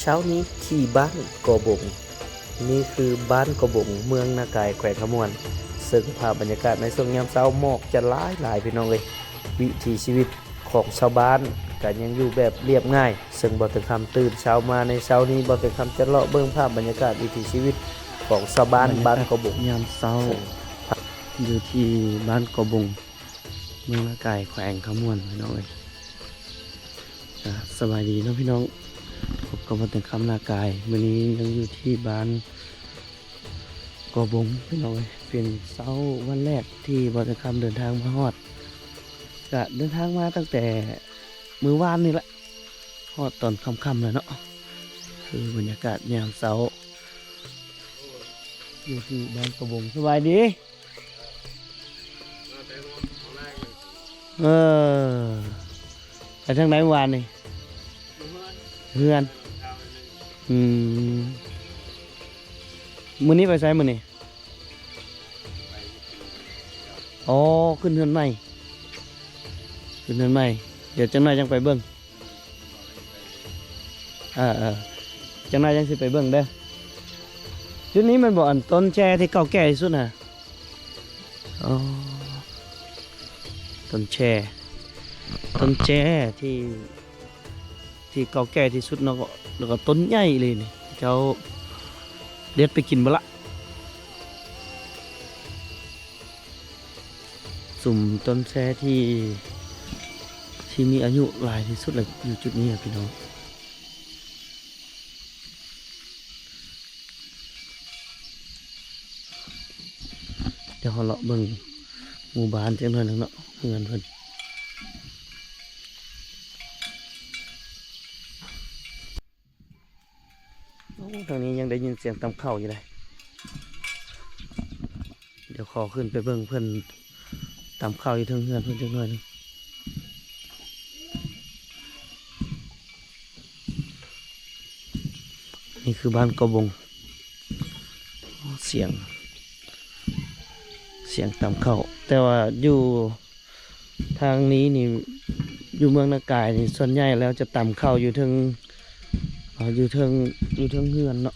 ເຊົ້ານີ້ທີ່ບ້ານກໍບົງ. ນີ້ຄືບ້ານກໍບົງ ເມືອງນາກາຍ ແຂວງຄຳມ່ວນ. ເຊິ່ງພາບບັນຍາກາດໃນຊ່ວງຍາມເຊົ້າ ໝອກຈະຫຼາຍໆ ພີ່ນ້ອງເອີຍ. ວິຖີຊີວິດຂອງຊາວບ້ານກໍຍັງຢູ່ແບບລຽບງ່າຍ. ເຊິ່ງບ່າວເຖິງຄຳຕື່ນເຊົ້າມາໃນເຊົ້ານີ້ ບ່າວເຖິງຄຳຈະເລາະເບິ່ງພາບບັນຍາກາດວິຖີຊີວິດຂອງຊາວບ້ານບ້ານກໍບົງ ຍາມເຊົ້າ ຢູ່ທີ່ບ້ານກໍບົງ ເມືອງນາກາຍ ແຂວງຄຳມ່ວນ ພີ່ນ້ອງເອີຍ. ກະສະບາຍດີເນາະພີ່ນ້ອງ, ພົບກັບບ່າວເຖິງຄຳນາກາຍ. ມື້ນີ້ຍັງຢູ່ທີ່ບ້ານກໍບົງ ພີ່ນ້ອງເອີຍ. ເປັນເຊົ້າວັນແລກທີ່ບ່າວເຖິງຄຳເດີນທາງມາຮອດ, ກະເດີນທາງມາຕັ້ງແຕ່ມື້ວານນີ້ລະ ຮອດຕອນຄ່ຳໆ ແລ້ວເນາະ. ຄືບັນຍາກາດຍາມເຊົ້າ ຢູ່ທີ່ບ້ານກະບົງ. ສະບາຍດີ. ເອີ ໄປທາງໃດມື້ວານນີ້? ເຮືອນ. ອືມ ມື້ນີ້ໄປໃສມື້ນີ້? ອໍ ຂຶ້ນເຮືອນໃໝ່, ຂຶ້ນເຮືອນໃໝ່. ດຽວຈັກໜ້ອຍຈັ່ງໄປເບິ່ງ. ເອີໆ ຈັກໜ້ອຍຈັ່ງຊິໄປເບິ່ງເດີ. ຈຸດນີ້ແມ່ນບໍ່ ອັນຕົ້ນແຈທີ່ເກົ່າແກ່ທີ່ສຸດນະ? ອໍ ຕົ້ນແຈ, ຕົ້ນແຈທີ່ ທີ່ເກົ່າແກ່ທີ່ສຸດເນາະ, ແລ້ວກໍຕົ້ນໃຫຍ່ອີ່ຫຼີນີ້. ເຈົ້າເດັດໄປກິນບໍ່ລະ? ສຸມຕົ້ນແຊທີ່ ທີ່ມີອາຍຸຫຼາຍທີ່ສຸດລະ ຢູ່ຈຸດນີ້ອະ ພີ່ນ້ອງ. ດຽວເຮົາເລາະເບິ່ງໝູ່ບ້ານຈັກໜ້ອຍໜຶ່ງເນາະ, ເຮືອນເພິ່ນ. ໂອ້ ທາງນີ້ຍັງໄດ້ຍິນສຽງຕຳເຂົ້າຢູ່ເດ້. ດຽວຂໍຂຶ້ນໄປເບິ່ງເພິ່ນຕຳເຂົ້າຢູ່ເທິງເຮືອນເພິ່ນຈັກໜ້ອຍໜຶ່ງ. ນີ້ຄືບ້ານກໍບົງ. ໂອ້ ສຽງ ສຽງຕຳເຂົ້າ, ແຕ່ວ່າຢູ່ ທາງນີ້ນີ້ ຢູ່ເມືອງນາກາຍນີ້ ສ່ວນໃຫຍ່ແລ້ວຈະຕຳເຂົ້າຢູ່ເທິງ ເອີ ຢູ່ເທິງ ຢູ່ເທິງເຮືອນເນາະ.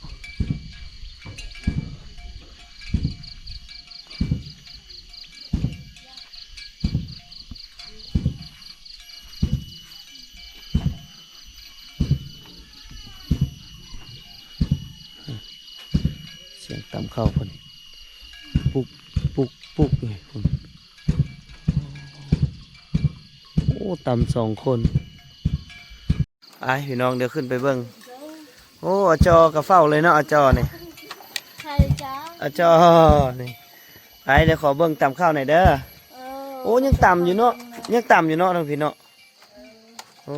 ສຽງຕຳເຂົ້າເພິ່ນ ປຸກ ປຸກ ປຸກ ນີ້ພຸ້ນ. ໂອ້ ຕຳສອງຄົນ. ໄປພີ່ນ້ອງ ດຽວຂຶ້ນໄປເບິ່ງ. ໂອ້ ອາຈໍກໍເຝົ້າເລີຍເນາະ ອາຈໍນີ້. ໃຊ່ຈ້າ ອາຈໍນີ້. ໄປ ດຽວຂໍເບິ່ງຕຳເຂົ້າໜ້ອຍເດີ. ເອີ ໂອ້ ຍັງຕຳຢູ່ເນາະ ຍັງຕຳຢູ່ເນາະ ທາງພີ້ເນາະ. ໂອ້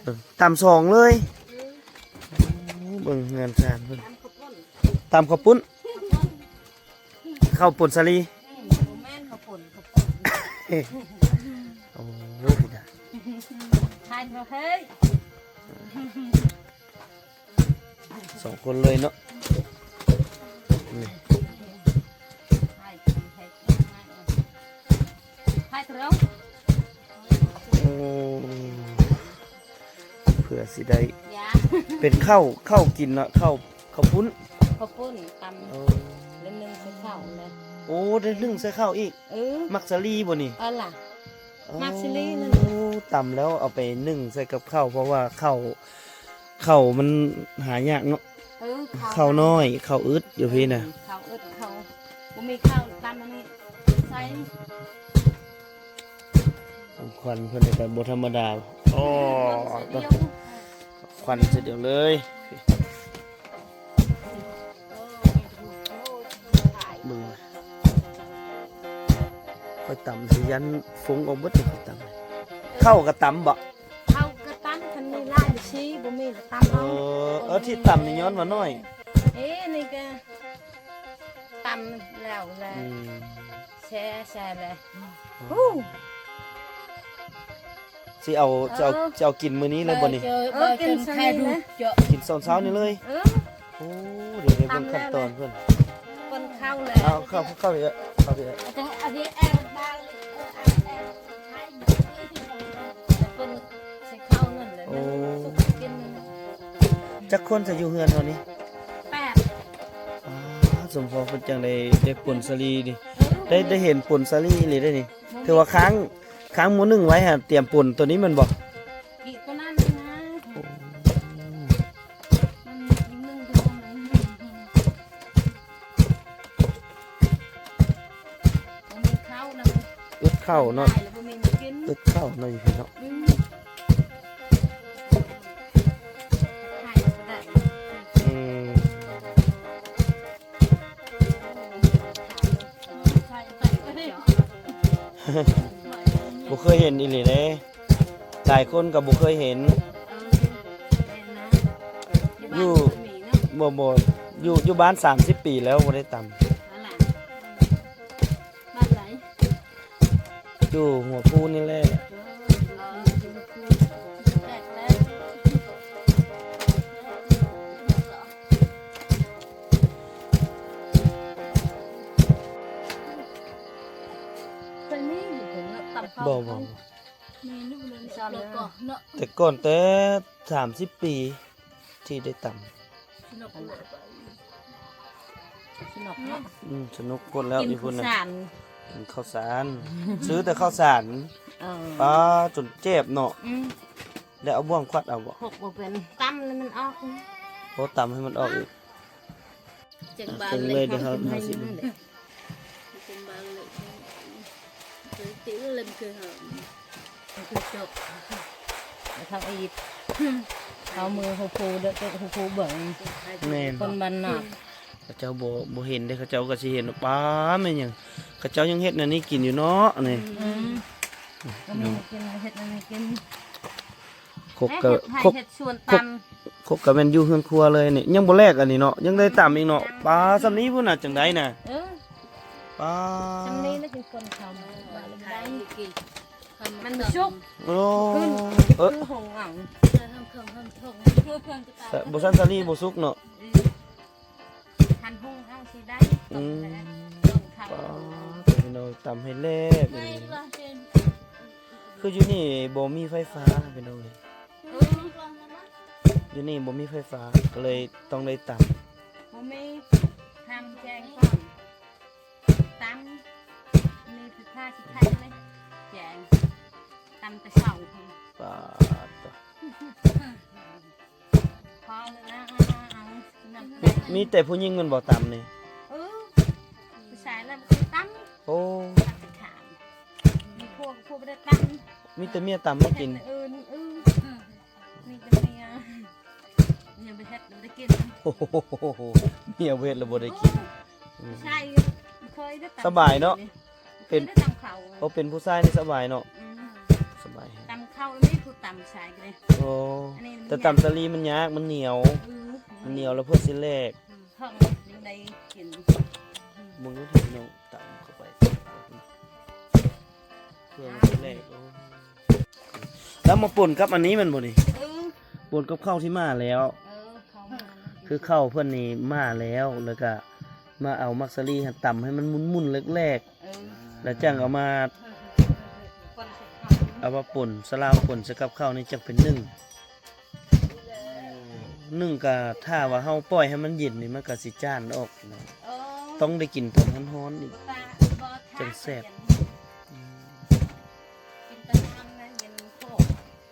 ເອີ ຕຳສອງເລີຍ. ເອີ ເບິ່ງເຮືອນຊານເພິ່ນ ຕຳເຂົ້າປຸ້ນ. ເຂົ້າປຸ້ນສາລີ. ອືມ ບໍ່ແມ່ນເຂົ້າປຸ້ນ ເຂົ້າປຸ້ນ. ໂອ້ ພຸ້ນນະ ທາຍບໍ່ເຮີ້ຍ. ສອງຄົນເລີຍເນາະ ນີ້. ໂອ້ ເພື່ອຊິໄດ້ ເປັນເຂົ້າ ເຂົ້າກິນເນາະ ເຂົ້າ ເຂົ້າປຸ້ນ ເຂົ້າປຸ້ນຕຳ. ໂອ້ ແລ້ວໜຶ້ງໃສ່ເຂົ້າແລ້ວ. ໂອ້ ໄດ້ໜຶ້ງໃສ່ເຂົ້າອີກ. ເອີ ໝາກສາລີບໍ່ນີ້? ເອີລະ ໂອ້ ໝາກສາລີນັ້ນ. ຕຳແລ້ວເອົາໄປໜຶ້ງໃສ່ກັບເຂົ້າ ເພາະວ່າເຂົ້າ ເຂົ້າມັນຫາຍາກເນາະ. ເອີ ເຂົ້າ ເຂົ້ານ້ອຍ ເຂົ້າອຶດຢູ່ພີ້ນະ. ເອີ ເຂົ້າອຶດ ເຂົ້າ ບໍ່ມີເຂົ້າ ຕຳອັນນີ້ໃສ່. ຂວັນເພິ່ນນີ້ກໍບໍ່ທຳມະດາ. ໂອ້ ຂວັນເທື່ອດຽວເລີຍ. ເບິ່ງ ຂ້ອຍຕຳຊິຢ້ານຟົງອອກເບິດ ຂ້ອຍຕຳ. ເຂົ້າກໍຕຳບໍ່? ເຂົ້າກໍຕຳ ຄັນມີຫຼາຍຊີ້ ບໍ່ມີກໍຕຳເອົາ. ເອີ ເອີ ທີ່ຕຳນີ້ຍ້ອນວ່ານ້ອຍ. ເອີ ນີ້ກໍຕຳແລ້ວແຫຼະ. ອືມ ແຊ່ ແຊ່ແຫຼະ. ໂອ້ ຊິເອົາ ເອີ ຊິເອົາ ຊິເອົາກິນມື້ນີ້ເລີຍບໍ່ນີ້? ເອີ ກິນເຊົ້ານີ້ແຫຼະ ກິນຕອນເຊົ້ານີ້ເລີຍ. ເອີ ໂອ້ ດຽວໄດ້ເບິ່ງຂັ້ນຕອນເພິ່ນ. ເພິ່ນເຂົ້າແລ້ວ ເອົາເຂົ້າ ເຂົ້າເດີ ເຂົ້າເດີ. ອັນນີ້ແອບບາງ ເອີ ແອບ ແອບ ເພິ່ນໃສ່ເຂົ້ານັ້ນແຫຼະ. ໂອ້ ມັນສຸກກິນ. ຈັກຄົນຈະຢູ່ເຮືອນເຮົານີ້? ແປດ. ອ້າ ສົມພໍເພິ່ນຈັ່ງໄດ້ ໄດ້ປົນສາລີນີ້ ເອີ ໄດ້ ໄດ້ເຫັນປົນສາລີອີ່ຫຼີເດ້ນີ້. ຖືວ່າຄ້າງ ຄ້າງໝູ່ໜຶ່ງໄວ້ຫັ້ນ ຕຽມປົນໂຕນີ້ແມ່ນບໍ່? ອີກໂຕນັ້ນນະ. ໂອ້ ມັນອີກໜຶ່ງດວງນະ. ບໍ່ມີເຂົ້ານຳ ອຶດເຂົ້າເນາະ ບໍ່ມີແນວກິນ ອຶດເຂົ້າເນາະ ຢູ່ພີ້ເນາະ. ອືມ ອືມ ບໍ່ເຄີຍເຫັນອີ່ຫຼີເດ້. ຫຼາຍຄົນກໍບໍ່ເຄີຍເຫັນ. ເອີ ແມ່ນນະ ຢູ່ ຢູ່ບ້ານກໍມີເນາະ. ບໍ່ ບໍ່ ຢູ່ ຢູ່ບ້ານສາມສິບປີແລ້ວບໍ່ໄດ້ຕຳ. ບ້ານໃດ? ຢູ່ຫົວພູນີ້ແຫຼະ. ເອີ ຢູ່ຫົວພູ ແປກແລ້ວ. ບໍ່ ບໍ່ ບໍ່. ແມ່ນຢູ່ ແຕ່ກ່ອນແຕ່ສາມສິບປີທີ່ໄດ້ຕຳ. ສະໜຸກເນາະ ອືມ ສະໜຸກໂພດແລ້ວ ຢູ່ພຸ້ນນະ ກິນເຂົ້າສານ ຊື້ແຕ່ເຂົ້າສານ. ເອີ ປ້າ ຈົນເຈັບເນາະ. ອືມ ແລ້ວເອົາບ່ວງຂວັດເອົາບໍ່? ຄົກບໍ່ເປັນ ຕຳແລ້ວມັນອອກ. ໂອ້ ຕຳໃຫ້ມັນອອກອີກ. ຈັກບານເລີຍ ເຮົາເອົາຊິ ຈັກບານເລີຍ ເລີຍ ເລີຍ ຄືຈົບ ເຂົາອີກ ເອົາມືຫົວພູເດີ ຫົວພູເບິ່ງ. ແມ່ນ ຄົນບ້ານນອກ ເຂົາເຈົ້າບໍ່ ບໍ່ເຫັນເດ້ ເຂົາເຈົ້າກໍຊິເຫັນວ່າ ປ້າ ແມ່ນຫຍັງ ເຂົາເຈົ້າຍັງເຮັດແນວນີ້ກິນຢູ່ເນາະນີ້. ອືມ ກໍມີແນວກິນ ເຮັດແນວນີ້ກິນ. ຄົກກໍ ເຮັດໄຮ່ ຄົກ ເຮັດສວນ ຄົກ ຕຳ ຄົກກໍແມ່ນຢູ່ເຮືອນຄົວເລີຍນີ້ ຍັງບໍ່ແລກອັນນີ້ເນາະ ຍັງໄດ້ຕຳອີກເນາະ. ປ້າ ສ່ຳນີ້ພຸ້ນນະ ຈັ່ງໃດນະ. ເອີ ປ້າ ສ່ຳນີ້ລະຈຶ່ງຄົນເຂົ້າມາ ມັນບໍ່ສຸກ. ໂອ້ ເອີ ບໍ່ຊັ້ນສາລີບໍ່ສຸກເນາະ. ຄັນຫຸ່ງເອົາຊິໄດ້. ອືມ ປ້າ ພີ່ນ້ອງ ຕຳໃຫ້ແລກ. ຄືຢູ່ນີ້ບໍ່ມີໄຟຟ້າພີ່ນ້ອງເອີຍ. ເອີ ຢູ່ນີ້ບໍ່ມີໄຟຟ້າ ກໍເລີຍຕ້ອງໄດ້ຕຳ. ບໍ່ມີ ທາງແຈ້ງກ່ອນ ຕຳ ມີໄຟຟ້າຊິໄຂເລີຍ ແຈ້ງ ຕຳແຕ່ເຊົ້າ. ປ້າ ມີແຕ່ຜູ້ຍິງແມ່ນບໍ່ຕຳນີ້? ເອີ ຜູ້ຊາຍລະບໍ່ເຄີຍຕຳ. ໂອ້ ມີພວກ ພວກບໍ່ໄດ້ຕຳ ມີແຕ່ເມຍຕຳໃຫ້ກິນ. ເອີ ມີແຕ່ເມຍ ເມຍບໍ່ເຮັດບໍ່ໄດ້ກິນ. ໂອ້ໂຫ ເມຍບໍ່ເຮັດລະບໍ່ໄດ້ກິນ. ອືມ ຜູ້ຊາຍບໍ່ເຄີຍໄດ້ຕຳ. ສະບາຍເນາະ ເປັນ ເປັນຜູ້ຊາຍນີ້ສະບາຍເນາະ. ອືມ ສະບາຍ ຕຳເຂົ້ານີ້ຜູ້ຕຳຊາຍເດ້. ໂອ້ ແຕ່ຕຳສາລີມັນຍາກ ມັນໜຽວ. ເອີ ມັນໜຽວລະເພື່ອຊິແລກ ອືມ ທ້ອງຍັງໄດ້ກິນ. ເບິ່ງດູພີ່ນ້ອງ ຕຳເຂົ້າໄປ ເພື່ອມັນຊິແລກ. ໂອ້ ແລ້ວມາປົນກັບອັນນີ້ແມ່ນບໍ່ນີ້? ເອີ ປົນກັບເຂົ້າທີ່ມາແລ້ວ. ເອີ ຄືເຂົ້າເພິ່ນນີ້ມາແລ້ວ ແລ້ວກະມາເອົາໝາກສາລີຫັ້ນຕຳໃຫ້ມັນໝຸ່ນໆແຫຼກໆ ເອີ ແລ້ວຈັ່ງເອົາມາ ເອົາມາປົນ ສະລາວປົນໃສ່ກັບເຂົ້ານີ້ຈັ່ງເປັນໜຶ່ງ. ໜຶ່ງກະຖ້າວ່າເຮົາປ່ອຍໃຫ້ມັນເຢັນນີ້ ມັນກະຊິຈານອອກເນາະ. ເອີ ຕ້ອງໄດ້ກິນຕອນຮ້ອນໆນີ້ ບໍ່ ບໍ່ ຈັ່ງແຊບ. ອືມ ກິນຕອນເຢັນ ເຢັນມັນໂຄ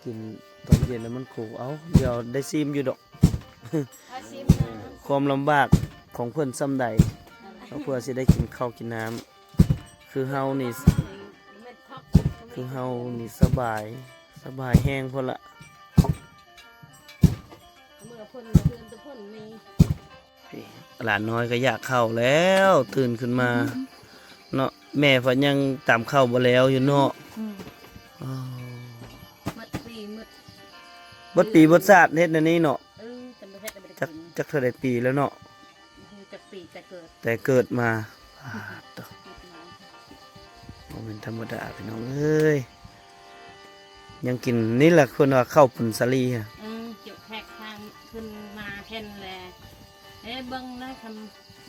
ກິນຕອນເຢັນແລ້ວມັນໂຄ. ເອົ້າ ດຽວໄດ້ຊີມຢູ່ດອກ. ຄວາມລຳບາກຂອງເພິ່ນສ່ຳໃດ ເພື່ອຊິໄດ້ກິນເຂົ້າກິນນ້ຳ. ຄືເຮົານີ້ ຄືເຮົານີ້ສະບາຍ ສະບາຍແຮງພຸ້ນລະ. ເມື່ອເພິ່ນເຮືອນແຕ່ເພິ່ນມີ ຫຼານນ້ອຍກໍຢາກເຂົ້າແລ້ວ ຕື່ນຂຶ້ນມາເນາະ ແມ່ເພິ່ນຍັງຕຳເຂົ້າບໍ່ແລ້ວຢູ່ເນາະ. ອືມ ເບິດປີເບິດ ເບິດປີເບິດຊາດເຮັດແນວນີ້ເນາະ. ເອີ ແຕ່ບໍ່ເຮັດແລ້ວບໍ່ໄດ້ກິນ ຈັກ ຈັກເທົ່າໃດປີແລ້ວເນາະ. ຈັກປີແຕ່ເກີດ ແຕ່ເກີດມາ. ປາດໂທ້ ບໍ່ແມ່ນທຳມະດາພີ່ນ້ອງເອີຍ ຍັງກິນນີ້ລະ ເພິ່ນວ່າເຂົ້າປຸນສາລີ. ອືມ ເກັບແຂກທາງຂຶ້ນມາເຫັນແລະ ເອີ ເບິ່ງນະ ຄຳ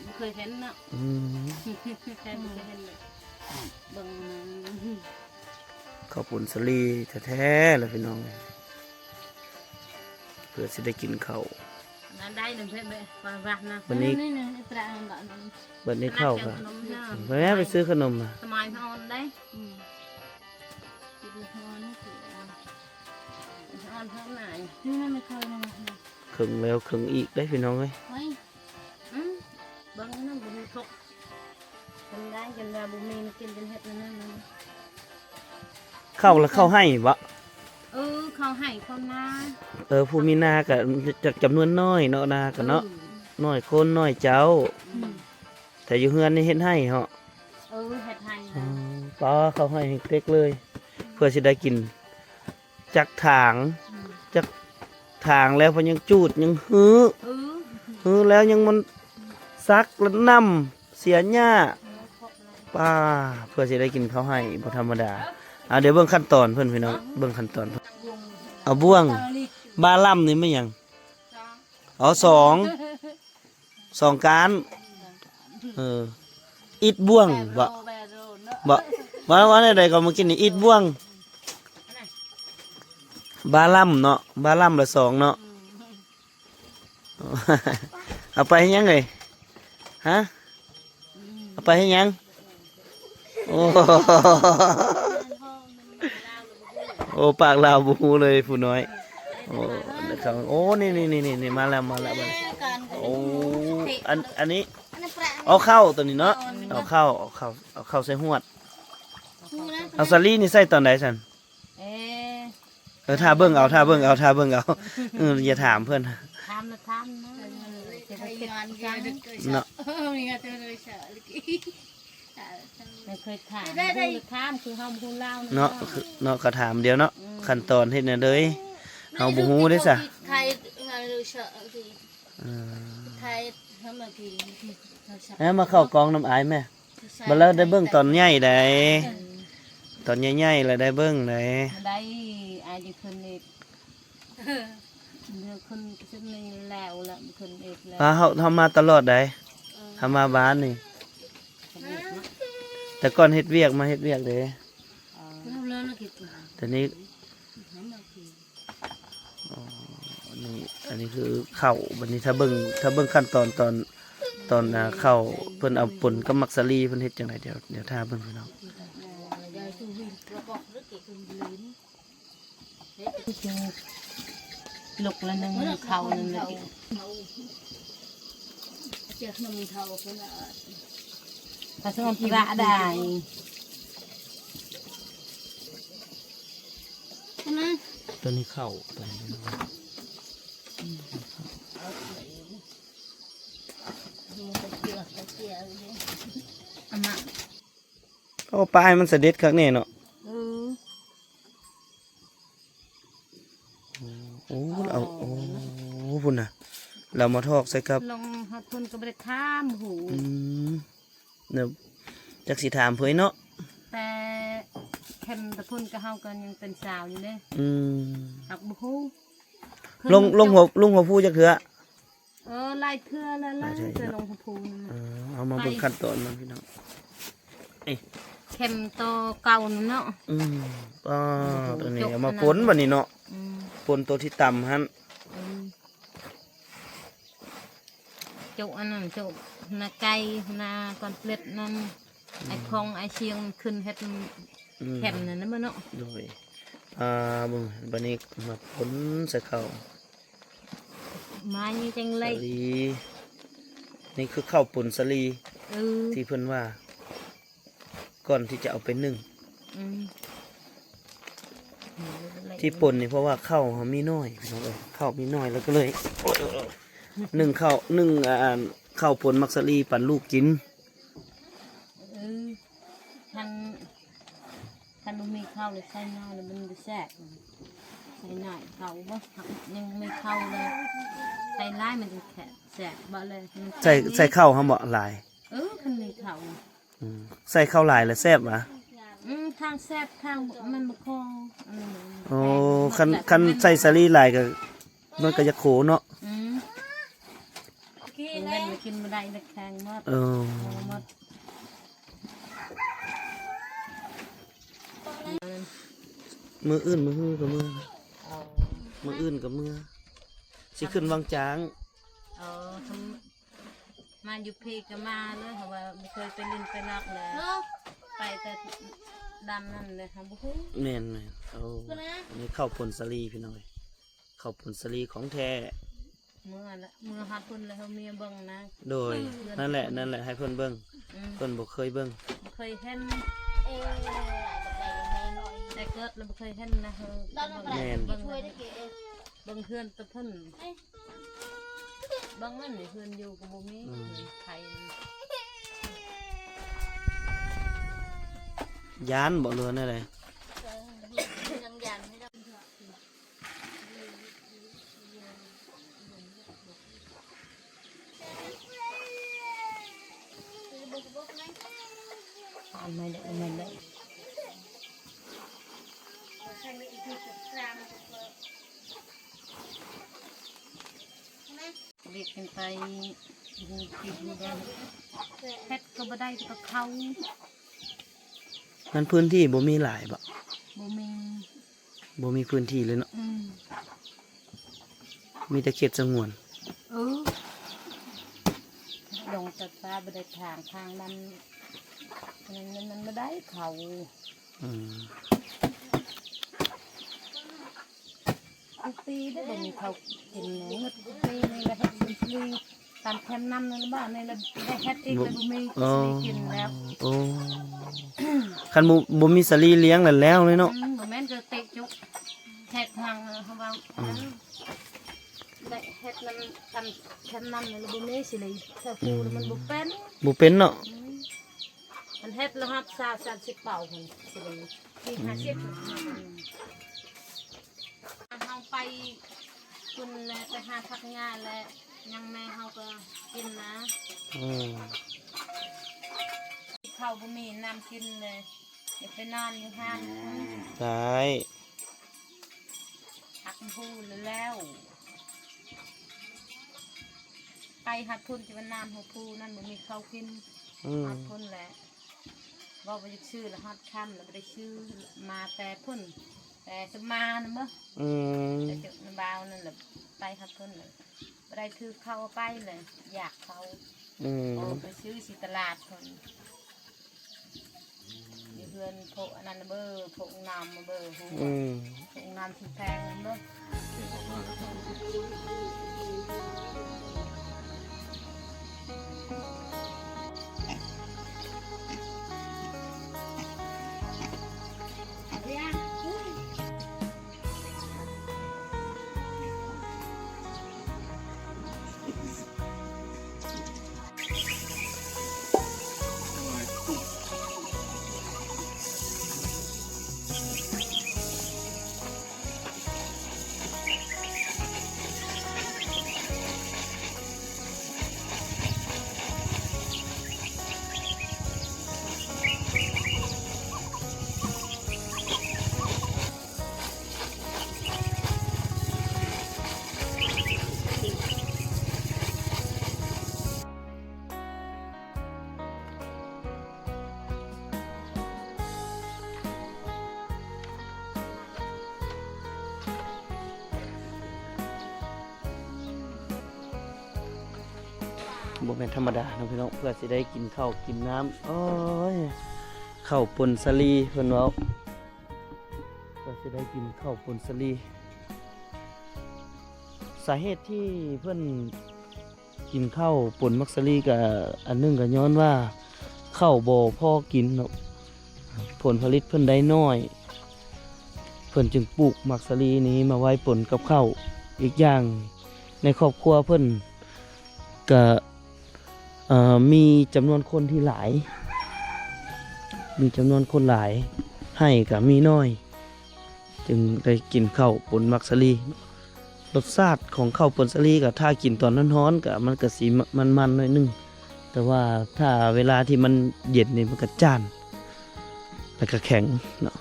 ບໍ່ເຄີຍເຫັນເນາະ. ອືມ ແຕ່ບໍ່ເຄີຍເຫັນເລີຍ ເບິ່ງ ເຂົ້າປຸນສາລີແທ້ໆລະພີ່ນ້ອງ ເພື່ອຊິໄດ້ກິນເຂົ້າ. ໄດ້ໜຶ່ງເພິ່ນເລີຍວ່າວ່ານະ ບັດນີ້ ນີ້ໆ ປະອັນດອນນັ້ນ ບັດນີ້ເຂົ້າກໍ ຂະໜົມນະ ແມ່ໄປຊື້ຂະໜົມມາ ສະມາຍອ່ອນໄດ້ ອືມ ກິນອ່ອນ ອ່ອນເທົ່າໃດ ນີ້ມັນເຂົ້ານະ ເຄິ່ງແລ້ວເຄິ່ງອີກເດ້ພີ່ນ້ອງເອີຍ ໂອ້ຍ ອືມ ເບິ່ງນຳ ບໍ່ຮູ້ທົກ ເພິ່ນໄດ້ຈົນວ່າບໍ່ມີແນວກິນ ຈົນເຮັດແນວນັ້ນ ເຂົ້າລະເຂົ້າໄຮ່ບໍ? ເອີ ເຂົ້າໄຮ່ເຂົ້ານາ ເອີ ຜູ້ມີນາກະຈະຈຳນວນນ້ອຍເນາະ ນາກະເນາະ ເອີ ນ້ອຍຄົນນ້ອຍເຈົ້າ ອືມ ແຕ່ຢູ່ເຮືອນນີ້ເຮັດໄຮ່ເນາະ ເອີ ເຮັດໄຮ່ ອໍ ປາ ເຂົ້າໄຮ່ເຕັກເລີຍ ເພື່ອຊິໄດ້ກິນ ຈັກຖາງ ອືມ ຈັກຖາງແລ້ວເພິ່ນຍັງຈູດຍັງຮື້ ເອີ ຮື້ແລ້ວຍັງມັນສັກລະນຳ ເສຍຫຍ້າ ເອີ ຄອບລະ ປ້າ ເພື່ອຊິໄດ້ກິນເຂົ້າໄຮ່ບໍ່ທຳມະດາ ອ່າ ດຽວເບິ່ງຂັ້ນຕອນເພິ່ນພີ່ນ້ອງ ເບິ່ງຂັ້ນຕອນເພິ່ນ ເອົາບ່ວງ ບາລຳນີ້ແມ່ນຫຍັງ? ສອງ ອໍ ສອງ ສອງກ້ານ ເອີ ອິດບ່ວງບໍ? ແບໂຣ ແບໂຣເນາະ ບໍ? ວ່າ ວ່າແນວໃດກໍເມື່ອກີ້ນີ້ ອິດບ່ວງ ບາລຳເນາະ ບາລຳລະສອງເນາະ ອືມ ເອົາໄປເຮັດຫຍັງເອີຍ? ຮະ? ອືມ ເອົາໄປເຮັດຫຍັງ? ໂອ້ ໂອ້ ປາກລາວບໍ່ຮູ້ເລີຍຜູ້ນ້ອຍ ໂອ້ ນີ້ ນີ້ ນີ້ ນີ້ ນີ້ ມາແລ້ວ ມາແລ້ວ ມາແລ້ວ ໂອ້ ອັນ ອັນນີ້ ເອົາເຂົ້າໂຕນີ້ເນາະ ເອົາເຂົ້າ ເອົາເຂົ້າ ເອົາເຂົ້າໃສ່ຫວດ ເອົາສາລີນີ້ໃສ່ຕອນໃດຊັ້ນ? ເອີ ເອີ ຖ້າເບິ່ງເອົາ ຖ້າເບິ່ງເອົາ ຖ້າເບິ່ງເອົາ ເອີ ຢ່າຖາມເພິ່ນ ຖາມນະ ຖາມນະ ເນາະ ແມ່ນເຄີຍຖາມ ໄດ້ ໄດ້ ຖາມຄືເຮົາບໍ່ຮູ້ລາວເນາະ ເນາະ ເນາະ ກໍຖາມດຽວເນາະ ອືມ ຂັ້ນຕອນເຮັດແນວໃດ ເຮົາບໍ່ຮູ້ເດ້ຊະ ເອີ ແມ່ມາເຂົ້າກ້ອງນຳອ້າຍແມ່ ບັດລະໄດ້ເບິ່ງຕອນໃຫຍ່ໃດ ເອີ ຕອນໃຫຍ່ໆລະໄດ້ເບິ່ງໃດ ໄດ້ ອາຍຈະຂຶ້ນອີກ ເດີ ຂຶ້ນ ຂຶ້ນນີ້ແລ້ວລະ ຂຶ້ນອີກແລ້ວ ເຮົາ ເຮົາມາຕະຫຼອດໃດ ເອີ ເຮົາມາບ້ານນີ້ ແຕ່ກ່ອນເຮັດວຽກ ມາເຮັດວຽກເດ້ ເອີ ແຕ່ນີ້ ອໍ ອັນນີ້ ອັນນີ້ຄືເຂົ້າ ບັດນີ້ຖ້າເບິ່ງ ຖ້າເບິ່ງຂັ້ນຕອນ ຕອນ ຕອນ ອ່າ ເຂົ້າ ເພິ່ນເອົາປົນກັບໝາກສາລີ ເພິ່ນເຮັດຈັ່ງໃດ ດຽວ ດຽວຖ້າເບິ່ງພີ່ນ້ອງ ລຸກລະໜຶ່ງເຂົ້ານັ້ນລະ ເຈົ້າຂະໜົມເຂົ້າເພິ່ນລະ ປາສະໝອນປະດາຍ ຕົວນີ້ເຂົ້າ ຕົວນີ້ ອາມາ ໂອ້ ປາໃຫ້ມັນສະເດັດຄັກແນ່ເນາະ ເອີ ໂອ້ ເອົາ ໂອ້ ພຸ້ນນະ ລາວມາຖອກໃສ່ກັບ ລົງຮອດພຸ້ນກໍບໍ່ໄດ້ຖາມ ບໍ່ຮູ້ ອືມ ແນວ ຈັກຊິຖາມເພິ່ນເນາະ ແຕ່ເຂັມຕະພຸ້ນກໍເຮົາກໍຍັງເປັນສາວຢູ່ເດ້ ອືມ ຮັກບໍ່ຮູ້ ລົງ ລົງຫົວ ລົງຫົວພູຈັກເທື່ອ ເອີ ຫຼາຍເທື່ອແລ້ວ ຫຼາຍເທື່ອ ຫຼາຍເທື່ອ ເທື່ອລົງພູນະ ເອີ ເອົາມາເບິ່ງ ໄປ ຂັ້ນຕອນມັນພີ່ນ້ອງ ເອີ ເຂັມຕໍ່ເກົ່ານັ້ນເນາະ ອືມ ປ້າ ໂຕນີ້ເອົາມາປົນບັດນີ້ເນາະ ອືມ ປົນໂຕທີ່ຕຳຫັ້ນ ອືມ ໂຈະອັນນັ້ນ ໂຈະໜ້າໄກ່ ໜ້າກ້ອນເປັດນັ້ນ ອືມ ໄອ້ຂອງໄອ້ຊຽງຂຶ້ນເຮັດ ອືມ ເຂັມນັ້ນນະ ເນາະ ໂດຍ ອ່າ ເບິ່ງ ບັດນີ້ມາປົນໃສ່ເຂົ້າ ມານີ້ຈັ່ງໄດ້ ສາລີ ນີ້ຄືເຂົ້າປົນສາລີ ເອີ ທີ່ເພິ່ນວ່າ ກ່ອນທີ່ຈະເອົາໄປໜຶ້ງ ອືມ ທີ່ປົນນີ້ເພາະວ່າເຂົ້າເຮົາມີໜ້ອຍ ພີ່ນ້ອງເອີຍ ເຂົ້າມີໜ້ອຍ ແລ້ວກໍເລີຍ ໜຶ້ງເຂົ້າ ໜຶ້ງ ອ່າ ເຂົ້າປົນໝາກສາລີປັນລູກກິນ ເອີ ຄັນ ຄັນບໍ່ມີເຂົ້າແລ້ວໃສ່ໜ້ອຍແລ້ວມັນບໍ່ແຊບ ໃສ່ໜ້ອຍເຂົ້າບໍ່ ຍັງບໍ່ມີເຂົ້າເລີຍ ໃສ່ຫຼາຍມັນຈະແຊບບໍ່ເລີຍ ໃສ່ ໃສ່ເຂົ້າຫັ້ນບໍ່ຫຼາຍ ເອີ ຄັນມີເຂົ້າ ອືມ ໃສ່ເຂົ້າຫຼາຍແລ້ວແຊບຫວາ ອືມ ທາງແຊບ ທາງມັນບໍ່ພໍ ອືມ ໂອ້ ຄັນ ຄັນໃສ່ສາລີຫຼາຍກໍ ມັນກໍຢາກໂຄເນາະ ອືມ ກິນບໍ່ໄດ້ ແຂງໝົດ ເອີ ແຂງໝົດ ມື້ອື່ນ ມື້ຮືກໍເມືອ ເອີ ມື້ອື່ນກໍເມືອ ຊິຂຶ້ນວັງຈາງ ເອີ ມາຢູ່ພີ້ກໍມາເລີຍ ເພາະວ່າບໍ່ເຄີຍໄປຫຼິ້ນໄປນອກເລີຍ ເນາະ ໄປແຕ່ດຳນັ້ນແຫຼະ ເຮົາບໍ່ຮູ້. ແມ່ນໆ ໂອ້ ນີ້ເຂົ້າຜົນສາລີພີ່ນ້ອງເອີຍ ເຂົ້າຜົນສາລີຂອງແທ້. ເມື່ອລະ ເມື່ອຮອດພຸ້ນລະ ໃຫ້ເມຍເບິ່ງນະ. ໂດຍ ເພິ່ນ ນັ້ນແຫຼະ ນັ້ນແຫຼະ ໃຫ້ເພິ່ນເບິ່ງ. ອືມ ເພິ່ນບໍ່ເຄີຍເບິ່ງ ບໍ່ເຄີຍເຫັນ. ເອີ ແຕ່ເກີດລະບໍ່ເຄີຍເຫັນນະ. ເອີ ແມ່ນ ເບິ່ງ ເບິ່ງເຮືອນແຕ່ເພິ່ນ ເບິ່ງນັ້ນ ເຮືອນຢູ່ກໍບໍ່ມີ. ອືມ ໃຜ ຢ້ານບໍ່ ຫຼືວ່າແນວໃດ? ເອີ ຍັງຢ້ານຢູ່. ເຮັດກໍບໍ່ໄດ້ ກໍເຂົ້າ ມັນພື້ນທີ່ບໍ່ມີຫຼາຍບໍ? ບໍ່ມີ. ບໍ່ມີພື້ນທີ່ເລີຍເນາະ. ອືມ ມີແຕ່ເຂດສະຫງວນ. ເອີ ດົງຕັດປ່າ ບໍ່ໄດ້ຖາງ ທາງນັ້ນ ມັນ ມັນ ມັນບໍ່ໄດ້ເຂົ້າ. ອືມ ທຸກປີໄດ້ບໍ່ມີເຂົ້າກິນ ໝົດທຸກປີນີ້ລະ ເຮັດສາລີ ຕາມແຄມນ້ຳນັ້ນລະ ບ້ານນີ້ລະ ໄດ້ເຮັດອີກລະ ບໍ່ມີ ເອີ ສາລີກິນແລ້ວ. ໂອ້ ຄັນບໍ່ ບໍ່ມີສາລີລ້ຽງລະແລ້ວເລີຍເນາະ. ອືມ ບໍ່ແມ່ນກໍເຕະຈຸກ ເຮັດທາງ ເອີ ເຮົາເວົ້າ. ອືມ ໄດ້ເຮັດນຳ ຕາມແຄມນ້ຳລະ ບໍ່ມີສາລີ ເຂົ້າປູລະ ມັນບໍ່ເປັນ ບໍ່ເປັນເນາະ. ອືມ ມັນເຮັດລະຮອດຊາວ ສາມສິບເປົາພຸ້ນ ສາລີ ສີ່ ຫ້າສິບ. ອືມ ເຮົາໄປພຸ້ນແຫຼະ ໄປຫາຜັກຫຍ້າແຫຼະ ຍັງແມ່ເຮົາກໍກິນນະ. ອືມ ເຂົ້າບໍ່ມີ ນ້ຳກິນເລີຍ ໄປນອນຢູ່ຮ້ານ. ໄດ້ ພັກພູແລ້ວ ໄປຮອດພຸ້ນ ຈະວ່ານ້ຳຫົວພູນັ້ນ ບໍ່ມີເຂົ້າກິນ. ອືມ ຮອດພຸ້ນແຫຼະ ເວົ້າວ່າຢາກຊື້ລະຮອດຄ່ຳລະບໍ່ໄດ້ຊື້ ມາແຕ່ພຸ້ນ ແຕ່ສະມານະເບິ່ງ. ອືມ ແຕ່ເຈົ້ານາບ່າວນັ້ນລະ ໄປຮອດພຸ້ນລະບໍ່ໄດ້ຖືເຂົ້າໄປລະ ຢາກເຂົ້າ. ອືມ ໂອ້ ໄປຊື້ຊິຕະຫຼາດພຸ້ນ. ຢູ່ເຮືອນພວກອັນນັ້ນເບີ ພວກນ້ຳເບີ ອືມ ພວກນ້ຳທີ່ແພງເບີ. ບໍ່ແມ່ນທຳມະດາເນາະພີ່ນ້ອງ ເພື່ອຊິໄດ້ກິນເຂົ້າກິນນ້ຳ. ໂອ້ຍ ເຂົ້າປົນສາລີເພິ່ນເວົ້າ ເພື່ອຊິໄດ້ກິນເຂົ້າປົນສາລີ. ສາເຫດທີ່ເພິ່ນ ກິນເຂົ້າປົນໝາກສາລີກະ ອັນໜຶ່ງກະຍ້ອນວ່າເຂົ້າບໍ່ພໍກິນເນາະ ຜົນຜະລິດເພິ່ນໄດ້ໜ້ອຍ ເພິ່ນຈຶ່ງປູກໝາກສາລີນີ້ມາໄວ້ປົນກັບເຂົ້າ. ອີກຢ່າງໃນຄອບຄົວເພິ່ນກະ ເອີ ມີຈຳນວນຄົນທີ່ຫຼາຍ ມີຈຳນວນຄົນຫຼາຍ ໄຮ່ກະມີໜ້ອຍ ຈຶ່ງໄດ້ກິນເຂົ້າປົນໝາກສາລີ. ລົດຊາດຂອງເຂົ້າປົນສາລີກໍ ຖ້າກິນຕອນຮ້ອນໆ ກໍ ມັນກໍຊິມັນໆ ໜ້ອຍໜຶ່ງ, ແຕ່ວ່າຖ້າເວລາທີ່ມັນເຢັນນີ້ ມັນກໍຈານ ແລ້ວກໍແຂງເນາະ.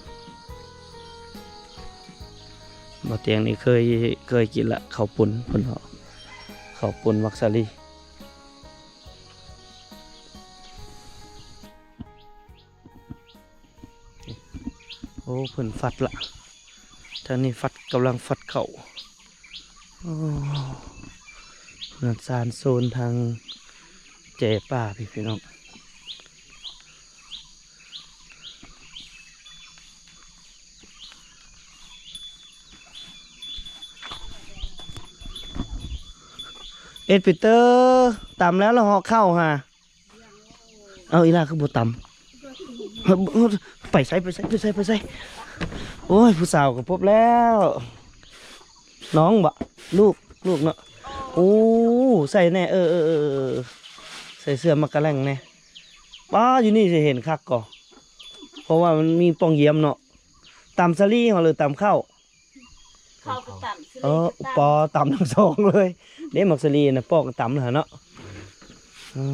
ບ່າວຕຽງນີ້ເຄີຍ ເຄີຍກິນລະ ເຂົ້າປຸ້ນ ເພິ່ນເວົ້າ ເຂົ້າປຸ້ນໝາກສາລີ. ໂອ້ ເພິ່ນຟັດລະ ທາງນີ້ຟັດ ກຳລັງຟັດເຂົ້າ. ໂອ້ ເຮືອນຊານໂຊນທາງແຈປ່າພີ້ ພີ່ນ້ອງ. ເອັດປີເຕີ ຕຳແລ້ວລະເຫາະເຂົ້າຫາ. ເອົາ ອີ່ຫຼ້າຄືບໍ່ຕຳ? ໄປໃສ ໄປໃສ ໄປໃສ ໄປໃສ? ໂອ້ຍ ຜູ້ສາວກໍພົບແລ້ວ. ນ້ອງບໍ? ລູກ ລູກເນາະ. ໂອ້ ໃສ່ແດ່ ເອີ ເອີ ເອີ ເອີ ໃສ່ເສື້ອມັກກະແລ່ງແດ່. ປ້າ ຢູ່ນີ້ຊິເຫັນຄັກກໍ ເພາະວ່າມັນມີປ່ອງຢ້ຽມເນາະ. ຕຳສາລີເຮົາ ຫຼື ຕຳເຂົ້າ? ເຂົ້າກໍຕຳ ເອີ ສາລີກໍຕຳ ປໍ ຕຳທັງສອງເລີຍເດ້. ໝາກສາລີນະ ປອກຕຳແລ້ວເນາະ. ເອີ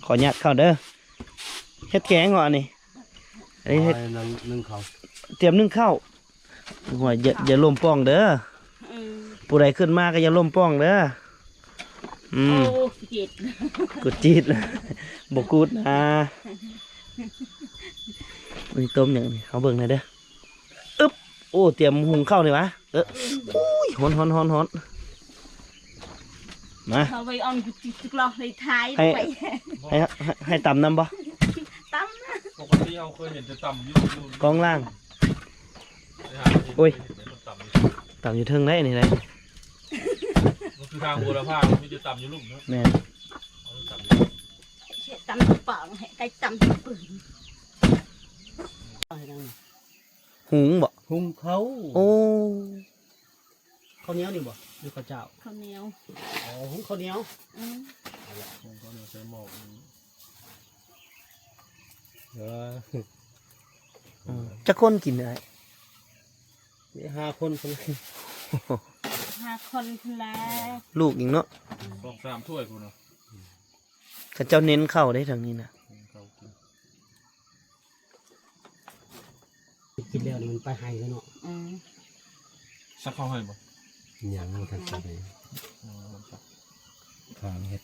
ຂໍອະນຸຍາດເຂົ້າເດີ. ເຮັດແກງເຫາະອັນນີ້? ອັນນີ້ເຮັດ ໜຶ້ງ ໜຶ້ງເຂົ້າ ຕຽມໜຶ້ງເຂົ້າ. ໂອ້ຍ ຢ່າ ຢ່າລົ້ມປ່ອງເດີ. ເອີ ຜູ້ໃດຂຶ້ນມາກໍຢ່າລົ້ມປ່ອງເດີ. ອືມ ໂອ້ ກູດຈີດ ກູດຈີດ ບໍ່ກູດນະ. ນີ້ຕົ້ມຫຍັງນີ້ ເຮົາເບິ່ງແດ່ເດີ. ອຶບ ໂອ້ ຕຽມຫຸງເຂົ້ານີ້ຫວາ. ເອີ ໂອ້ຍ ຮ້ອນໆໆໆ. ມາ ເຮົາໄປເອົາກູດຈີດຈຸກລອກໃນທ້າຍ ໃຫ້ ໄປ ໃຫ້ ໃຫ້ ໃຫ້ຕຳນຳບໍ່? ຕຳນະ ປົກກະຕິເຮົາເຄີຍເຫັນແຕ່ຕຳຢູ່ ຢູ່ ກ້ອງລ່າງ. ໂອ້ຍ ຕຳຢູ່ເທິງໄດ໋ນີ້ໄດ໋. ມັນຄືທາງບົວລະພາ ມີແຕ່ຕຳຢູ່ລຸ່ມເນາະ. ແມ່ນ ເອົາຕຳຢູ່ ເຮັດຕຳປາງ ໃຫ້ໄກ່ຕຳປຶງ. ຫຸງບໍ? ຫຸງເຂົ້າ. ໂອ້ ເຂົ້າໜຽວນີ້ບໍ ຫຼືເຂົ້າຈ້າວ? ເຂົ້າໜຽວ. ອໍ ຫຸງເຂົ້າໜຽວ. ອືມ ຫຸງເຂົ້າໜຽວໃສ່ໝໍ້. ເອີ ຈັກຄົນກິນອ້າຍ? ຫ້າຄົນພຸ້ນ ຫ້າຄົນພຸ້ນແຫຼະ. ລູກອີກເນາະ ສອງສາມຖ້ວຍພຸ້ນນະ. ເຂົາເຈົ້າເນັ້ນເຂົ້າເດ້ທາງນີ້ນະ. ເຂົ້າກິນ ກິນແລ້ວນີ້ມັນໄປໄຮ່ແລ້ວເນາະ. ອືມ ສັກເຂົ້າໃຫ້ບໍ່? ຍັງບໍ່ທັນສັກເລີຍ. ອໍ ສັກ ຖາມເຮັດ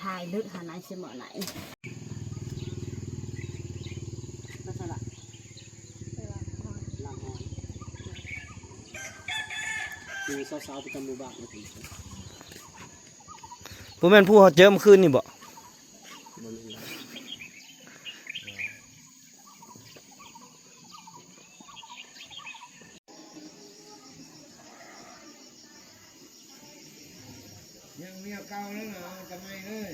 ຖ່າຍເລິກຫານາຍຊິເໝາະນາຍ ມາຊະລະ. ມີສາວໆປະຈຳໝູ່ບ້ານ. ບໍ່ແມ່ນຜູ້ເຮົາເຈີມຄືນນີ້ບໍ? ບໍ່ແມ່ນ. ຍັງເມຍເກົ່ານັ້ນນະ ເອົາແຕ່ໃໝ່ເລີຍ.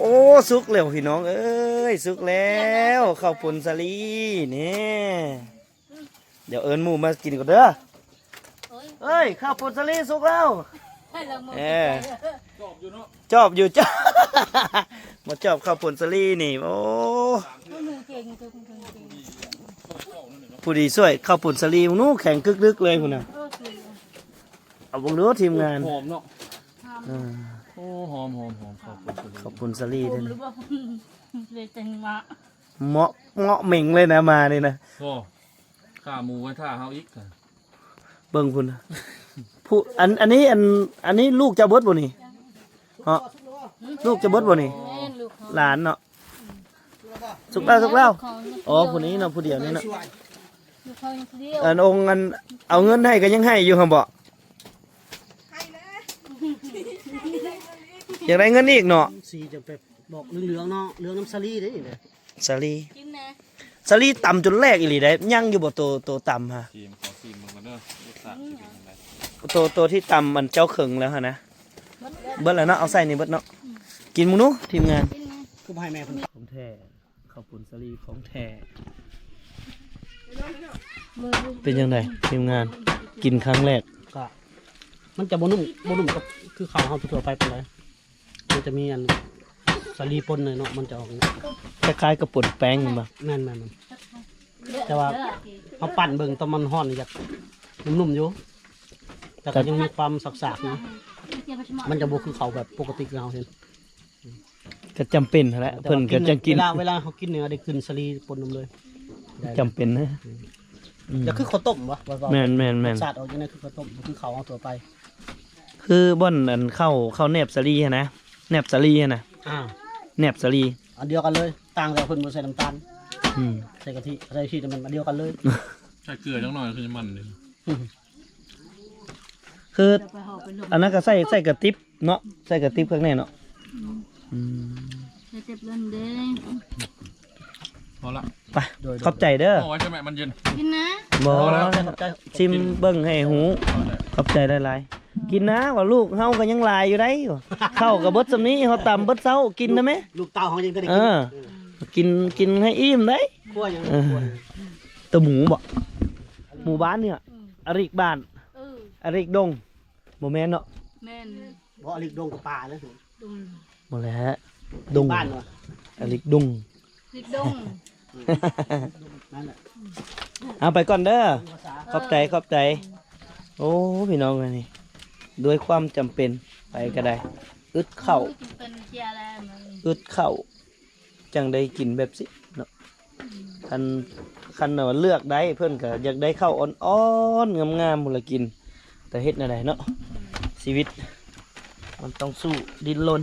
ໂອ້ ສຸກແລ້ວພີ່ນ້ອງເອີຍ ສຸກແລ້ວ ເຂົ້າປຸ້ນສາລີນີ້. ດຽວເອີ້ນໝູ່ມາກິນກ່ອນເດີ. ເອີຍ ເຂົ້າປຸ້ນສາລີສຸກແລ້ວ. ເອີ ຈອບຢູ່ເນາະ ຈອບຢູ່ ຈອບ ມາຈອບເຂົ້າປຸ້ນສາລີນີ້. ໂອ້ ຜູ້ດີຊ່ວຍເຂົ້າປຸ້ນສາລີ ໜູແຂງກຶກໆເລີຍພຸ້ນນະ. ເອົາເບິ່ງດູທີມງານ ຫອມເນາະ. ເອີ ໂອ້ ຫອມໆໆ ເຂົ້າປຸ້ນສາລີ ເຂົ້າປຸ້ນສາລີເດ້. ເໝາະ ເໝາະເໝັງເລີຍນະ ມານີ້ນະ. ໂອ້ ຂ້າໝູໄວ້ຖ້າເຮົາອີກ. ເບິ່ງພຸ້ນ ຜູ້ ອັນ ອັນນີ້ ອັນ ອັນນີ້ລູກເຈົ້າເບິດບໍ່ນີ້? ເນາະ ລູກເຈົ້າເບິດບໍ່ນີ້? ແມ່ນ ລູກເຮົາ ຫຼານເນາະ. ສຸກແລ້ວ ສຸກແລ້ວ. ອໍ ຜູ້ນີ້ເນາະ ຜູ້ດຽວນີ້ເນາະ. ຢູ່ເຂົາຜູ້ດຽວ ອັນອົງ ອັນເອົາເງິນໃຫ້ກໍຍັງໃຫ້ຢູ່ຫັ້ນບໍ? ໃຫ້ແລ້ວ. ຢາກໄດ້ເງິນອີກເນາະ. ສີຈະແບບອອກເຫຼືອງໆເນາະ ເຫຼືອງນຳສາລີເດ້ນີ້ເດ້. ສາລີ ກິນແດ່. ສາລີຕຳຈົນແຫຼກອີ່ຫຼີໄດ໋. ຍັງຢູ່ບໍ່ໂຕ ໂຕຕຳຫະ? ຊີມ ຂໍຊີມເບິ່ງກ່ອນເດີ ລົດຊາດຊິເປັນຈັ່ງໃດ. ໂຕ ໂຕທີ່ຕຳອັນເຈົ້າເຄິ່ງແລ້ວຫັ້ນນະ. ເບິດແລ້ວເນາະ ເອົາໃສ່ນີ້ເບິດເນາະ. ກິນເບິ່ງດູທີມງານ. ຄືບໍ່ໃຫ້ແມ່ເພິ່ນ. ຂອງແທ້ ເຂົ້າປຸ້ນສາລີຂອງແທ້. ເປັນຈັ່ງໃດທີມງານ ກິນຄັ້ງແລກ? ກະ ມັນຈະບໍ່ນຸ້ມ ບໍ່ນຸ້ມກັບຄືເຂົ້າເຮົາທົ່ວໄປປານໃດ. ມັນຈະມີອັນສາລີປົນໜ້ອຍເນາະ ມັນຈະອອກ ຄ້າຍໆກັບປົນແປ້ງແມ່ນບໍ່? ແມ່ນໆໆ ແຕ່ວ່າເຮົາປັ່ນເບິ່ງຕອນມັນຮ້ອນນີ້ຢາກນຸ້ມໆຢູ່ ແຕ່ກໍຍັງມີຄວາມສາກໆຢູ່ ມັນຈະບໍ່ຄືເຂົ້າແບບປົກກະຕິທີ່ເຮົາເຫັນ. ກໍຈຳເປັນຫັ້ນແຫຼະ ເພິ່ນກໍຈັ່ງກິນ ເວລາ ເວລາເຮົາກິນນີ້ໄດ້ກິ່ນສາລີປົນນຳເລີຍ. ຈຳເປັນນະ. ອືມ ຢາກຄືເຂົ້າຕົ້ມບໍ່? ແມ່ນໆໆ ລົດຊາດອອກຈັ່ງໃດ ຄືເຂົ້າຕົ້ມ ບໍ່ຄືເຂົ້າເຮົາທົ່ວໄປ. ຄືບ່ອນອັນເຂົ້າ ເຂົ້າແນບສາລີຫັ້ນນະ ແນບສາລີຫັ້ນນະ. ອ່າ ແນບສາລີ ອັນດຽວກັນເລີຍ ຕ່າງແຕ່ເພິ່ນບໍ່ໃສ່ນ້ຳຕານ. ອືມ ໃສ່ກະທິ ໃສ່ຊີດມັນອັນດຽວກັນເລີຍ. ໃສ່ເກືອຈັກໜ້ອຍຄືມັນເດ້. ຄືອັນນັ້ນກໍໃສ່ ໃສ່ກະຕິບເນາະ ໃສ່ກະຕິບຂ້າງໃນເນາະ. ອືມ ອືມ ໃສ່ເຕັບເລີຍເດ້. ພໍລະ ໄປ ໂດຍໆ ຂອບໃຈເດີ. ເອົາໄວ້ໃຊ່ໄໝ ມັນເຢັນ. ກິນນະ. ບໍ່ ຂໍແລ້ວ ຂອບໃຈ ຊິມເບິ່ງໃຫ້ຮູ້. ຂໍແລ້ວ ຂອບໃຈຫຼາຍໆ. ກິນນະ ວ່າລູກເຮົາກໍຍັງຫຼາຍຢູ່ໄດ໋. ເຂົ້າກໍເບິດສ່ຳນີ້ ເຮົາຕຳເບິດເຊົ້າ ກິນນະແມ່. ລູກເຕົ້າເຮົາຍັງໄດ້ກິນ. ເອີ ເອີ ກິນ ກິນໃຫ້ອີ່ມໄດ໋. ຄົວຫຍັງ? ເອີ ຕົວໝູບໍ? ໝູບ້ານນີ້ ອາລິກບ້ານ. ເອີ ອາລິກດົງ. ບໍ່ແມ່ນເນາະ. ແມ່ນ. ບໍ່ ອາລິກດົງກໍປ່າເນາະ. ດົງ. ບໍ່ແຫຼະ ດົງ ບ້ານວະ ອາລິກດົງ. ລິກດົງ. ນັ້ນແຫຼະ. ເອົາໄປກ່ອນເດີ. ຂອບໃຈ ຂອບໃຈ. ໂອ້ ພີ່ນ້ອງເອີຍ ນີ້ ດ້ວຍຄວາມຈຳເປັນ ໄປກໍໄດ້ ອຶດເຂົ້າ ອືມ ກິນເປັນເຈຍແລ້ວ ອຶດເຂົ້າ ຈັ່ງໄດ້ກິນແບບຊີ້ເນາະ. ຄັນ ຄັນວ່າເລືອກໄດ້ ເພິ່ນກໍຢາກໄດ້ເຂົ້າອ່ອນໆ ງາມໆ ພຸ້ນລະກິນ ແຕ່ເຮັດແນວໃດເນາະ ຊີວິດມັນຕ້ອງສູ້ດີ້ນລົນ.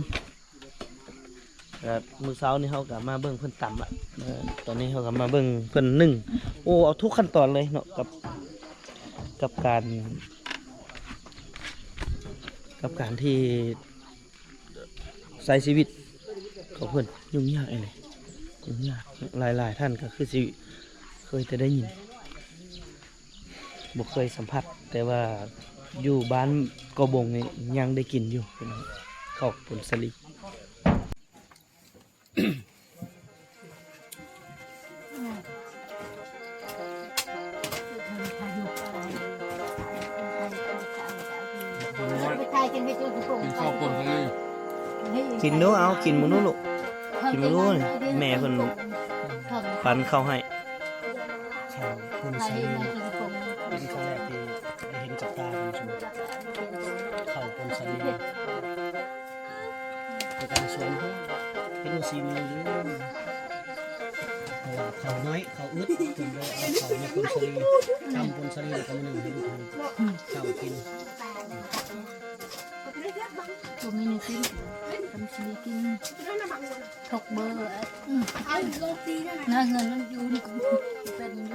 ກໍມື້ເຊົ້ານີ້ເຮົາກໍມາເບິ່ງເພິ່ນຕຳລະ ເອີ ຕອນນີ້ເຮົາກໍມາເບິ່ງເພິ່ນໜຶ້ງ. ໂອ້ ເອົາທຸກຂັ້ນຕອນເລີຍເນາະ ກັບ ກັບການ ກັບການທີ່ ໃຊ້ຊີວິດຂອງເພິ່ນຫຍຸ້ງຍາກອີ່ຫຼີ ຫຍຸ້ງຍາກ. ຫຼາຍໆທ່ານກໍຄືຊິເຄີຍແຕ່ໄດ້ຍິນ ບໍ່ເຄີຍສຳຜັດ, ແຕ່ວ່າຢູ່ບ້ານກໍບົງນີ້ຍັງໄດ້ກິນຢູ່ ເປັນເຂົ້າປຸ້ນສາລີ. ກິນເຂົ້າປຸ້ນທະເລ ກິນດູ ເອົາ ກິນເບິ່ງດູລູກ ກິນເບິ່ງດູ. ແມ່ເພິ່ນປັນເຂົ້າໃຫ້ ເຂົ້າປຸ້ນສາລີ ເປັນຄັ້ງແລກທີ່ໄດ້ເຫັນກັບຕາ ທ່ານຜູ້ຊົມ ເຂົ້າປຸ້ນສາລີ. ໄປຕາມສວນເພິ່ນ ເປັນສີມືເດີ ເພາະວ່າເຂົ້າໜ້ອຍ ເຂົ້າອຶດ ເພິ່ນເລີຍເອົາເຂົ້າມາປຸ້ນສາລີ ຕຳປຸ້ນສາລີ ແລ້ວກໍມາໜຶ້ງໃຫ້ລູກໃຫ້ເຕົ້າກິນ. ບໍ່ມີແນວກິນ ກຳສາລີກິນ ທົກເບີ ອືມ ໜ້າເຮືອນມັນຢູ່ ເປັນຢູ່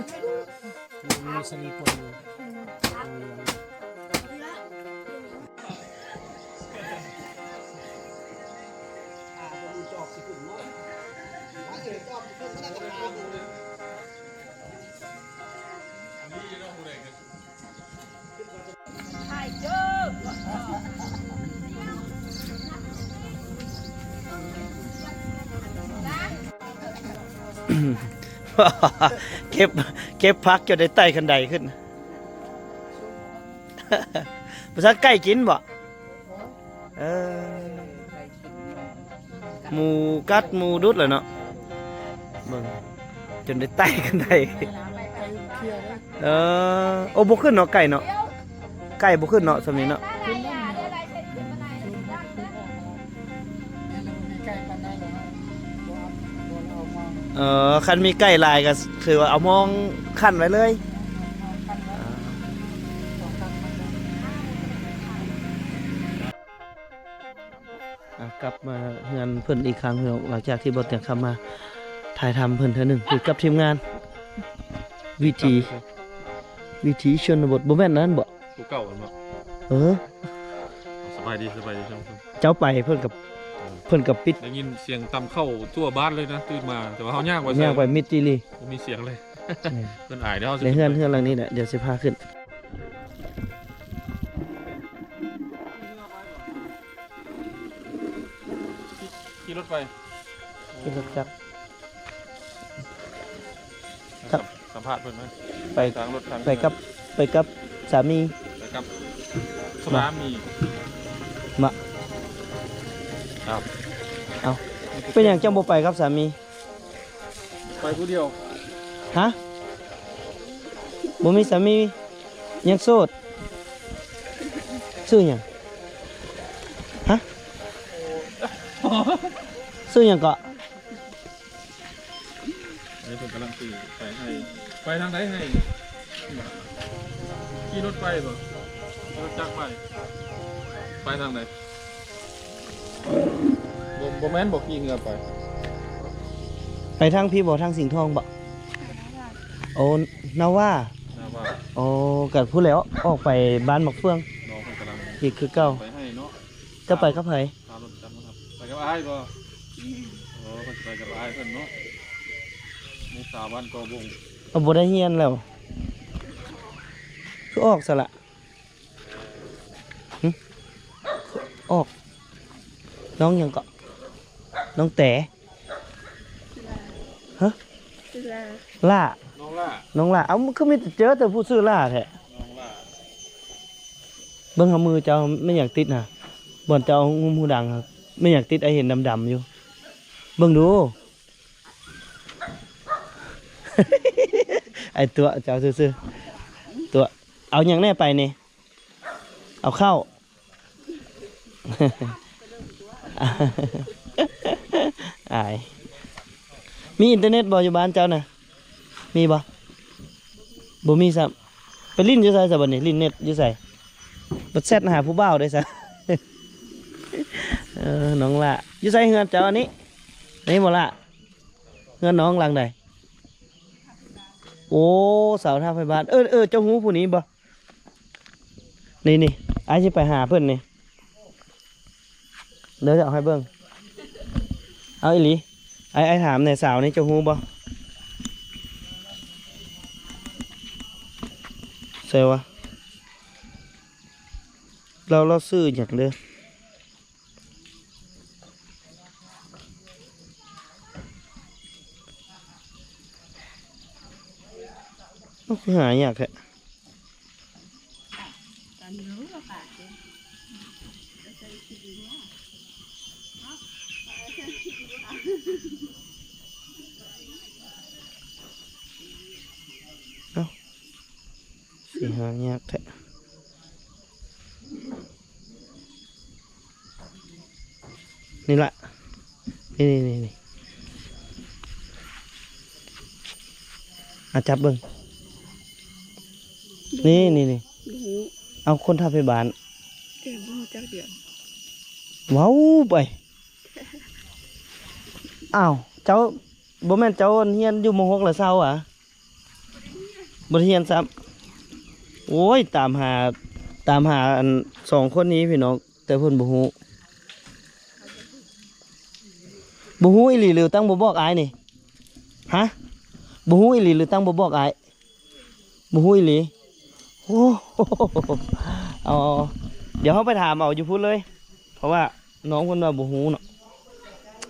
ມີສາລີປົນຢູ່. ເກັບ ເກັບຜັກຈົນໄດ້ໄຕ່ຂັ້ນໄດຂຶ້ນ. ບໍ່ຊັ້ນໄກ່ກິນບໍ່? ເອີ ໝູກັດໝູດຸດແຫຼະເນາະ ເບິ່ງ ຈົນໄດ້ໄຕ່ຂຶ້ນໄດ້. ເອີ ໂອ້ ບໍ່ຂຶ້ນເນາະ ໄກ່ເນາະ ໄກ່ບໍ່ຂຶ້ນເນາະ ຊ່ຳນີ້ເນາະ. ເອີ ຄັນມີໄກ່ຫຼາຍກໍຖືວ່າເອົາມອງຂັ້ນໄວ້ເລີຍ. ອ່າ ກັບມາເຮືອນເພິ່ນອີກຄັ້ງພີ່ນ້ອງ ຫຼັງຈາກທີ່ບໍ່ຕຽງຄຳມາຖ່າຍທຳເພິ່ນເທື່ອໜຶ່ງ ຢູ່ກັບທີມງານ ວິຖີ ວິຖີຊົນນະບົດ ບໍ່ແມ່ນນັ້ນບໍ? ຜູ້ເກົ່າຫັ້ນບໍ? ເອີ ສະບາຍດີ ສະບາຍດີທ່ານຜູ້ຊົມ. ເຈົ້າໄປເພິ່ນກໍ ເອີ ເພິ່ນກໍປິດ. ໄດ້ຍິນສຽງຕຳເຂົ້າທົ່ວບ້ານເລີຍນະ ຕື່ນມາ ແຕ່ວ່າເຮົາຍ່າງໄປ ຍ່າງໄປມິດອີ່ຫຼີ ບໍ່ມີສຽງເລີຍ. ແມ່ນ ເພິ່ນອາຍເດ້ ເຮົາຊິ ໃນເຮືອນ ເຮືອນຫຼັງນີ້ແຫຼະ ດຽວຊິພາຂຶ້ນ. ຂີ່ ຂີ່ລົດໄປ ຂີ່ລົດຈັກ ສຳ ສຳພາດເພິ່ນໄປ ໄປ ທາງລົດ ທາງ ໄປກັບ ເຮືອນ ໄປກັບສາມີ ໄປກັບສາມີ. ມາ ເອົາ ເປັນຫຍັງຈັ່ງບໍ່ໄປກັບສາມີ? ໄປຜູ້ດຽວ. ຮະ? ບໍ່ມີສາມີ? ຍັງໂສດ? ຊື່ຫຍັງ? ຮະ? ຊື່ຫຍັງເກາະ? ອັນນີ້ເພິ່ນກຳລັງຊິໄປໃຫ້ ໄປທາງໃດໃຫ້? ຂີ່ລົດໄປບໍ່? ຂີ່ລົດຈັກໄປ? ໄປທາງໃດ? ບໍ່ ບໍ່ແມ່ນບໍ່ ຂີ່ເຮືອໄປ? ໄປທາງພີ້ບໍ່? ທາງສິງທອງບໍ່? ໂອ້ ນາວາ ນາວາ. ໂອ້ ກະພຸ້ນແຫຼະ ອອກໄປບ້ານໝາກເຟືອງ ນ້ອງເພິ່ນກຳລັງ ອີກຄືເກົ່າ. ໄປໃຫ້ເນາະ. ເຈົ້າໄປກັບໃຜ? ຂາລົດຈັກມາຮັບ ໄປກັບອ້າຍບໍ່? ໂອ້ ເພິ່ນຊິໄປກັບອ້າຍເພິ່ນເນາະ ໃນສາວບ້ານກໍບົງ. ເອົາ ບໍ່ໄດ້ຮຽນແລ້ວ ຄືອອກຊະລະ? ຫຶ? ອອກ ນ້ອງຫຍັງເກາະ? ນ້ອງແຕ? ຮະ? ລ້າ ນ້ອງລ້າ ນ້ອງລ້າ. ເອົ້າ ຄືມີແຕ່ ເຈີແຕ່ຜູ້ຊື່ລ້າແທ້? ນ້ອງລ້າ. ເບິ່ງຫາມືເຈົ້າແມ່ນຫຍັງຕິດນະ ບ່ອນເຈົ້າຫຸ້ມຫູດັງ ແມ່ນຫຍັງຕິດ ອ້າຍເຫັນດຳໆຢູ່ ເບິ່ງດູ. ອ້າຍຕົວະເຈົ້າຊື່ໆ ຕົວະ. ເອົາຫຍັງແດ່ໄປນີ້? ເອົາເຂົ້າ ອາຍ. ມີອິນເຕີເນັດບໍ່ຢູ່ບ້ານເຈົ້ານະ? ມີບໍ່? ບໍ່ມີຊ້ຳ. ໄປຫຼິ້ນຢູ່ໃສຊະບັດນີ້? ຫຼິ້ນເນັດຢູ່ໃສ? ບັດແຊັດຫາຜູ້ບ່າວໄດ້ຊະ. ເອີ ນ້ອງຫຼ້າ ຢູ່ໃສເຮືອນເຈົ້າອັນນີ້? ນີ້ບໍ່ຫຼ້າ? ເຮືອນນ້ອງຫຼັງໃດ? ໂອ້ ສາວທ່າໄຟບ້ານ. ເອີ ເອີ ເຈົ້າຮູ້ຜູ້ນີ້ບໍ່? ນີ້ໆ ອ້າຍຊິໄປຫາເພິ່ນນີ້ ເດີ ເອົາໃຫ້ເບິ່ງ. ເອົາອີ່ຫຼີ ອ້າຍ ອ້າຍຖາມແດ່ ສາວນີ້ເຈົ້າຮູ້ບໍ່? ໃສວະ? ລາວ ລາວຊື່ຫຍັງເດີ? ໂອ້ ຄືຫາຍາກແທ້. ເອົ້າ ຄືຫາຍາກແທ້. ນີ້ລະ ນີ້ໆ ນີ້ໆ ອາ ຈັບເບິ່ງ ນີ້ໆ ນີ້ ບໍ່ຮູ້ ເອົາ ຄົນຖ້າໄປບ້ານ ເອີ ບໍ່ຮູ້ຈັກເດືອນ ເວົ້າໄປ. ອ້າວ ເຈົ້າ ບໍ່ແມ່ນເຈົ້າຮຽນຢູ່ ມໍຫົກ ແລ້ວເຊົາຫວາ? ບໍ່ໄດ້ຮຽນຊ້ຳ. ໂອ້ຍ ຕາມຫາ ຕາມຫາອັນສອງຄົນນີ້ພີ່ນ້ອງ ແຕ່ເພິ່ນບໍ່ຮູ້. ບໍ່ຮູ້ອີ່ຫຼີ ຫຼືຕັ້ງບໍ່ບອກອ້າຍນີ້? ຮະ? ບໍ່ຮູ້ອີ່ຫຼີ ຫຼືຕັ້ງບໍ່ບອກອ້າຍ? ບໍ່ຮູ້ອີ່ຫຼີ. ໂອ້ ເອົາ ດຽວເຮົາໄປຖາມເອົາຢູ່ພຸ້ນເລີຍ ເພາະວ່າ ນ້ອງເພິ່ນວ່າບໍ່ຮູ້ເນາະ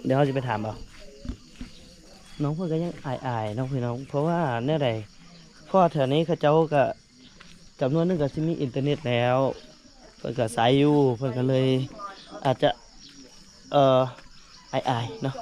ດຽວເຮົາຊິໄປຖາມເອົາ. ນ້ອງເພິ່ນກໍຍັງອາຍໆເນາະພີ່ນ້ອງ ເພາະວ່າແນວໃດ ເພາະວ່າແຖວນີ້ເຂົາເຈົ້າກໍ ຈຳນວນໜຶ່ງກໍຊິມີອິນເຕີເນັດແລ້ວ ເພິ່ນກໍໃຊ້ຢູ່ ເພິ່ນກໍເລີຍອາດຈະ ເອີ ອາຍໆເນາະ.